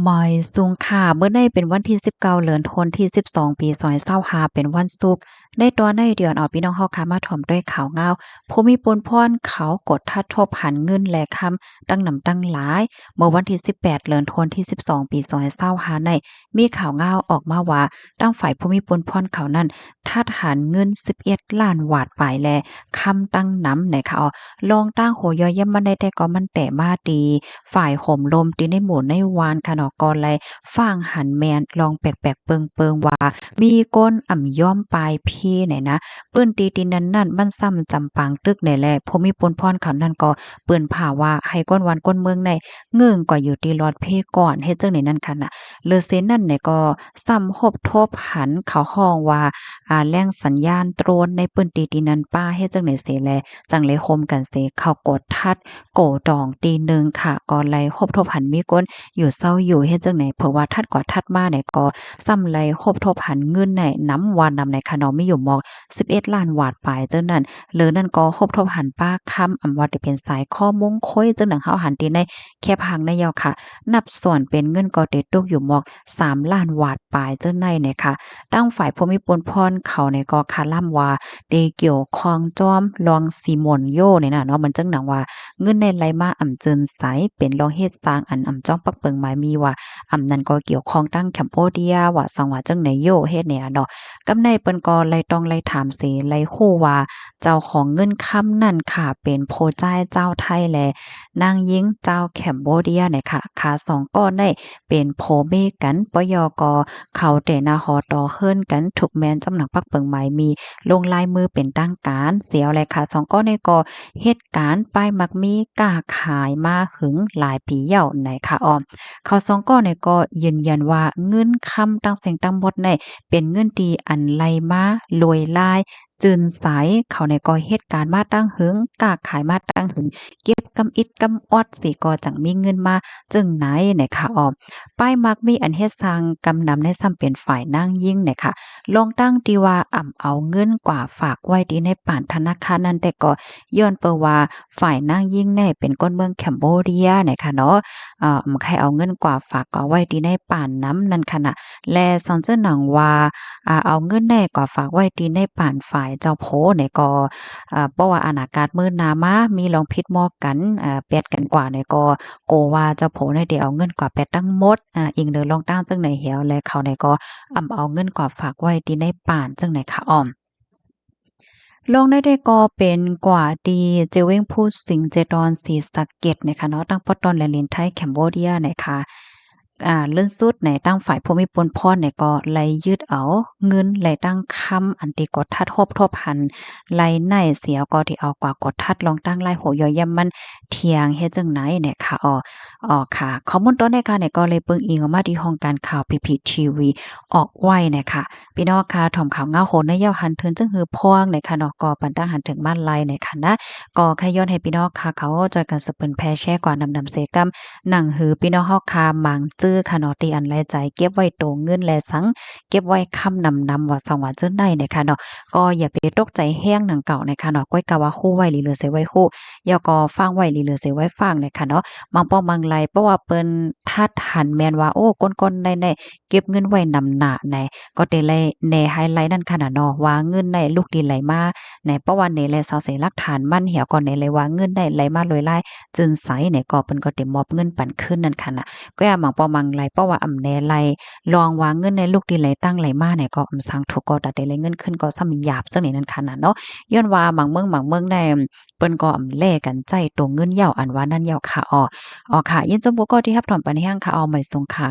ໝາຍສຸງຄ່ະ ມື້ນີ້ເປັນວັນທີສິບເກົ້າ ເດືອນທັນວາ ປີສອງພັນຊາວຫ້າ ເປັນວັນສຸກ. ໃນຕອນນີ້ ດຽວເອົາພີ່ນ້ອງເຮົາຄ່ະ ມາຖອມດ້ວຍຂ່າວງາວ ຜູ້ມີປຸນພອນເຂົາກົດທັດທົບຫັນເງິນ ແລະ ຄຳຕັ້ງນຳຕັ້ງຫຼາຍ. ເມື່ອວັນທີສິບແປດ ເດືອນທັນວາ ປີສອງພັນຊາວຫ້າ ນີ້ ມີຂ່າວງາວອອກມາວ່າ ທາງຝ່າຍຜູ້ມີປຸນພອນເຂົານັ້ນ ທັດຫັນເງິນສິບເອັດລ້ານວາດປາຍ ແລະ ຄຳຕັ້ງນຳນະຄະ. ລອງຕັ້ງຫົວຍໍ້ຢຽມມັນໄດ້ ແຕ່ກໍມັນແຕ່ມາຕີ ຝ່າຍໂຮມລົມ ຕີໃນໝູ່ໃນວານຄະເນາະ ກໍໄດ້ຟັງຫັນແມ່ນລອງແປກໆເປິງໆວ່າ ມີຄົນອຳຍອມປາຍພີໃນນະ ພື້ນທີ່ທີ່ນັ້ນນັ້ນ ມັນຊ້ຳຈຳປາງຕຶກໃນແລະ ຜູ້ມີປຸນພອນເຂົານັ້ນກໍປືນພາວ່າ ໃຫ້ຄົນບ້ານຄົນເມືອງໃນເງີ້ງກວ່າຢູ່ທີ່ລອດພີກ່ອນ ເຮັດຈັ່ງໃດນັ້ນຄະນະ. ເຫຼືອເສນັ້ນໃນກໍຊ້ຳຮົບທົບຫັນ ເຂົາຮ້ອງວ່າ ອາ ແລງສັນຍານໂດຣນໃນພື້ນທີ່ທີ່ນັ້ນປາ ເຮັດຈັ່ງໃດເສແລ ຈັ່ງໄດ້ໂຮມກັນເສ ເຂົ້າກວດທັດໂກດອງທີ່ໜຶ່ງຄະ ກໍໄດ້ພົບທົບຫັນມີຄົນຢູ່ເຊົາຢູ່ ເຮັດຈັ່ງໃດ ເພາະວ່າຖັດກວ່າຖັດມາໃນກໍຊ້ຳໄດ້ພົບທົບຫັນເງິນໃນນຳວ່ານຳໃນຄະເນາະ ມີຢູ່ໝອກສິບເອັດລ້ານວາດປາຍຈັ່ງນັ້ນ. ເຫຼືອນັ້ນກໍພົບທົບຫັນປາຄຳ ອຳວ່າຈະເປັນສາຍຄໍມຸງຄຸຍ ຈັ່ງດັ່ງເຮົາຫັນທີ່ໃນແຄປຫັ້ນໃນເຈົ້າຄະ ນັບສ່ວນເປັນເງິນກໍໄດ້ຕົກຢູ່ໝອກສາມລ້ານວາດປາຍຈັ່ງໃດນະຄະ. ທາງຝ່າຍຜູ້ມີປຸນພອນເຂົານີ້ກໍຄາລຳວ່າ ໄດ້ກ່ຽວຂ້ອງຈອມລອງຊີໝົນໂຢນີ້ນະເນາະ ມັນຈັ່ງໜັງວ່າເງິນໃນໄຫຼມາອຳຈືນໃສ ເປັນລອງເຮັດສ້າງອັນອຳຈອມປັກເປິງໝາຍມີວ່າ ອຳນັ້ນກໍກ່ຽວຂ້ອງທາງແຄມໂບເດຍວ່າ ສັງວ່າຈັ່ງໃດໂຢ ເຮັດແນວເນາະ. ກຳໃນເພິ່ນກໍໄລ່ຕ້ອງໄລ່ຖາມເສ ໄລ່ຮູ້ວ່າເຈົ້າຂອງເງິນຄຳນັ້ນຄະ ເປັນຜູ້ຊາຍຊາວໄທ ແລະ ນາງຍິງຊາວແຄມໂບເດຍນະຄະ. ຄະສອງກໍໄດ້ ເປັນຜົວເມຍກັນ ປະຍໍກໍເຂົ້າແຕ່ນະຫໍຕໍ່ເຮືອນກັນ ທຸກແມ່ນຈຳໜັກປັກເປິງໝາຍມີ ລົງລາຍມືເປັນທາງການ ສ່ຽວແລະຄະສອງກໍນີ້ກໍເຮັດການປ້າຍໝາກມີຄ້າຂາຍມາຫຶງຫຼາຍປີແລ້ວນະຄະ. ເຂົາສອງກໍນີ້ກໍຢືນຢັນວ່າ ເງິນຄຳທັງເສັງທັງໝົດນີ້ ເປັນເງິນທີ່ອັນໄຫຼມາໂລຍລາຍ ຈືນໃສ ເຂົານີ້ກໍເຮັດການມາຕັ້ງຫຶງ ຄ້າຂາຍມາຕັ້ງຫຶງ ເກັບກຳອິດກຳອອດຊິກໍຈັ່ງມີເງິນມາຈຶ່ງໃນນະຄະ. ປ້າຍໝາກມີອັນເຮັດສ້າງກຳນຳໃນຊ້ຳເປັນຝ່າຍນາງຍິງນະຄະ ລອງຕັ້ງທີ່ວ່າອຳເອົາເງິນກວ່າຝາກໄວ້ທີ່ໃນປານທະນາຄານນັ້ນ ແຕ່ກໍຍ້ອນເພາະວ່າ ຝ່າຍນາງຍິງນີ້ເປັນຄົນເມືອງແຄມໂບເດຍນະຄະເນາະ ອາ ອຳໃຫ້ເອົາເງິນກວ່າຝາກກວ່າໄວ້ທີ່ໃນປານນຳນັ້ນຄະນະ ແລະ ສັງເຈີໜັງວ່າ ອາ ເອົາເງິນນີ້ກວ່າຝາກໄວ້ທີ່ໃນປານຝ່າຍເຈົ້າໂພນີ້ກໍ ອາ ເພາະວ່າອະນາກາດມື້ໜ້າມາມີລອງຜິດໝໍ້ກັນ ອາ ແປດກັນກວ່ານີ້ກໍ ກໍວ່າເຈົ້າໂພນີ້ໄດ້ເອົາເງິນກວ່າແປດທັງໝົດ ອາ ອີງເດີລອງຕັ້ງຈັ່ງໃດແລ້ວ ແລະ ເຂົານີ້ກໍອຳເອົາເງິນກວ່າຝາກໄວ້ທີ່ໃນປານຈັ່ງໃດຄະອອມ. ລອງໄດ້ແຕ່ກໍເປັນກວ່າທີ່ເຈເວັງພູສິງ ເຈຕອນສີສະເກັດນະຄະເນາະ ຕັ້ງປະຕອນແລນລິນໄທແຄມໂບເດຍນະຄະ ອາ ເລື່ອນສຸດໃນທາງຝ່າຍຜູ້ມີປຸນພອນນີ້ກໍໄດ້ຍຶດເອົາເງິນ ແລະ ທັງຄຳອັນທີ່ກວດທັດຮົບທົບຫັນໄດ້ໃນ ສ່ຽວກໍທີ່ເອົາກວ່າກວດທັດລອງຕັ້ງລາຍຫົວຍໍ້ຢຽມມັນທ່ຽງເຮັດຈັ່ງໃດນະຄະ. ອໍ ອໍ ຄ່ະ ຂໍ້ມູນຕອນນີ້ຄ່ະນີ້ກໍໄດ້ເບິ່ງອີງອອກມາທີ່ຫ້ອງການຂ່າວ ພີພີທີວີ ອອກໄວ້ນະຄະ. ພີ່ນ້ອງຄະ ຖອມຂ່າວງາວໂຫນໃນເຍົາຫັນເຖິງຈຶ່ງຫືອພວງນະຄະເນາະ ກໍປັນຕັ້ງຫັນເຖິງມາໄລນະຄະນະ ກໍຂະຍ້ອນໃຫ້ພີ່ນ້ອງຄະເຂົາຊ່ອຍກັນສະເປີນແຜ່ແຊກວ່ານຳໆເສກຳ ໜັງຫືອພີ່ນ້ອງເຮົາຄະ ມັງຈື່ຄະເນາະ ທີ່ອັນໄລໃຈເກັບໄວ້ໂຕເງິນ ແລະ ສັງເກັບໄວ້ຄຳນຳໆວ່າສັງວ່າເຈີໄດ້ນະຄະເນາະ ກໍຢ່າໄປຕົກໃຈແຮງໜັງເກົ່ານະຄະເນາະ ກ້ອຍກະວ່າຮູ້ໄວ້ຫຼີເຫຼືອເສໄວ້ຮູ້ ແລ້ວກໍຟັງໄວ້ຫຼີເຫຼືອເສໄວ້ຟັງນະຄະເນາະ ບາງປ້ອງບາງໄລ ເພາະວ່າເພິ່ນທັດຫັນແມ່ນວ່າ ໂອ້ ຄົນໆໃນ ໃນ ເກັບເງິນໄວ້ນຳໜ້າໃນ ກໍເຕໄລແນໃຫ້ໄລນັ້ນຂະນະເນາະ ວ່າເງິນໃນລູກທີ່ໄລມາໃນ ເພາະວ່າແນແລຊາວເສຫຼັກຖານມັນ ແລ້ວກໍແນໄລວ່າເງິນໃນໄລມາໂລຍລາຍ ຈຶ່ງໃສໃນ ກໍເພິ່ນກໍເຕມອບເງິນປັນຄືນນັ້ນຂະນະ. ກໍຢ່າມັງປອງມັງໄລ ເພາະວ່າອຳແນໄລລອງວ່າເງິນໃນລູກທີ່ໄລຕັ້ງໄລມາໃນ ກໍອຳສັງຖືກກໍຕາເຕໄລເງິນຄືນກໍຊ້ຳຢາບຈັ່ງນີ້ນັ້ນຂະນະເນາະ. ຍ້ອນວ່າບາງເມືອງບາງເມືອງໃນ ເພິ່ນກໍອຳແລ່ກັນໃຊ້ໂຕເງິນເຍົາ ອັນວ່ານັ້ນເຍົາຂະ. ອໍ ອໍ ຂະ ຍິນຊົມຜູ້ກໍທີ່ຮັບຖອມປັນແຮງຂະ. ອໍ ໝາຍສົງຂະ.